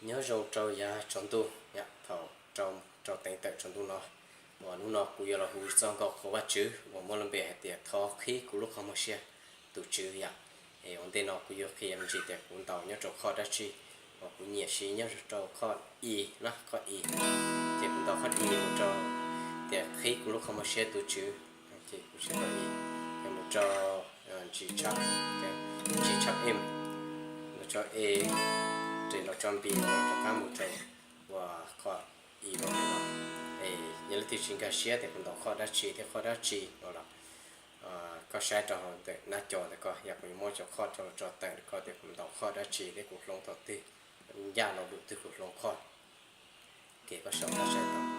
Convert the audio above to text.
Nyob zoo rau yav tsaus ntuj, thaum rau teev tawm tsaus ntuj no, uas hnub no kuv yuav los hu txoj nkauj qhuas Vajtswv uas muaj lub npe hais tias thov qhib kuv lub qhov muag siab tus Tswv yom. Es ua ntej no kuv yuav qhia me ntsis tias kuv ntaus nyob rau qhov dab tsi, uas kuv nyiam siv nyob rau qhov E na, qhov E. Ces kuv ntaus qhov E mus rau tias qhib kuv lub qhov muag siab tus Tswv, ces kuv siv qhov E, ces mus rau G sharp, G sharp M, los rau A, ces los rau B, los rov qab mus rau uas qhov E no. Es yog leej twg tsis nkag siab tias kuv ntaus qhov dab tsi thiab qhov dab tsi no los koj saib rau ntawm nab co ntawm ko, yog kuv yuav muab cov qhov rau los tso tawm rau koj tias kuv ntaus qhov dab tsi thiab kuv hloov thaum twg, ncaj los lus twg kuv hloov qhov. Ces koj sau ntawm saib tau.